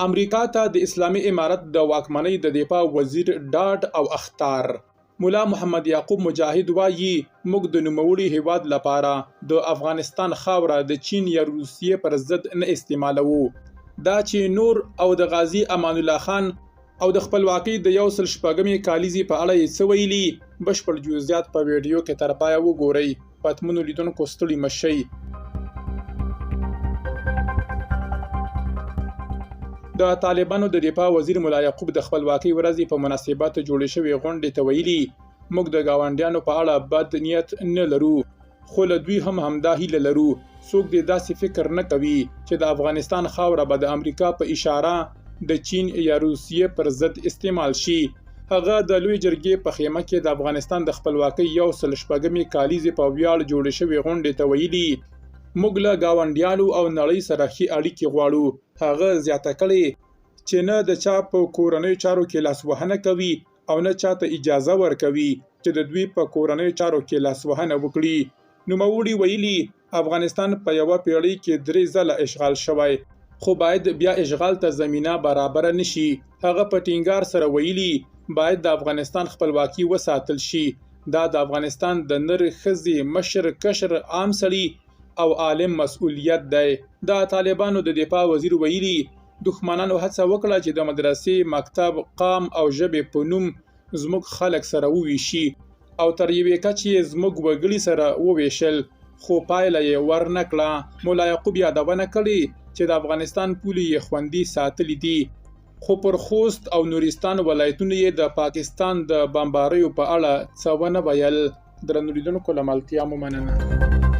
امریکا ته د اسلامي امارت د واکمنۍ د دفاع وزیر ډاډ او اخطار. ملا محمد یعقوب مجاهد وايي، موږ د نوموړي هېواد لپاره د افغانستان خاوره د چین یا روسیې پر ضد نه استعمالوو. دا چې نور او د غازي امان الله خان او د خپلواکۍ د یو سل شپږمې کالیزې په اړه یې څه ویلي، بشپړ جزیات په ویډیو کې تر پایه وګورئ. پتمنو لیدونکو ستړي مه شئ. د طالبانو د دفاع وزیر ملا یعقوب د خپلواکۍ ورځې په مناسبت جوړې شوې غونډې ته ویلي، موږ د ګاونډیانو په اړه بد نیت نه لرو، خو له دوی هم همدا هیله لرو، څوک دې داسې فکر نه کوي چې د افغانستان خاوره به د امریکا په اشاره د چین یا روسیې پر ضد استعمال شي. هغه د لوی جرګې په خیمه کې د افغانستان د خپلواکۍ یو سل شپږمې کالیزې په ویاړ جوړې شوې غونډې ته ویلي، موږ له ګاونډیانو او نړۍ سره ښې اړیکې غواړو. هغه زیاته کړې چې نه د چا په کورنیو چارو کې لاسوهنه کوي او نه چاته اجازه ورکوي چې د دوی په کورنیو چارو کې لاسوهنه وکړي. نوموړي ویلي، افغانستان په یوه پېړۍ کې درې ځله اشغال شوی، خو باید بیا اشغال ته زمینه برابره نه شي. هغه په ټینګار سره ویلي، باید د افغانستان خپلواکي وساتل شي. دا د افغانستان د نر، ښځې، مشر، کشر، عام سړي او عالم مسؤلیت دی. د طالبانو د دفاع وزیر ویلي، دښمنانو هڅه وکړه چې د مدرسې، مکتب، قام او ژبې په نوم زموږ خلک سره وویشي او تر یوې کچې یې زموږ وګړي سره وویشل، خو پایله یې ورنه کړه. ملا یعقوب یادونه کړې چې د افغانستان پولې یې خوندي ساتلې دي، خو پر خوست او نورستان ولایتونو یې د پاکستان د بمباریو په اړه څه ونه ویل. درنو لیدونکو له ملتیا مو مننه.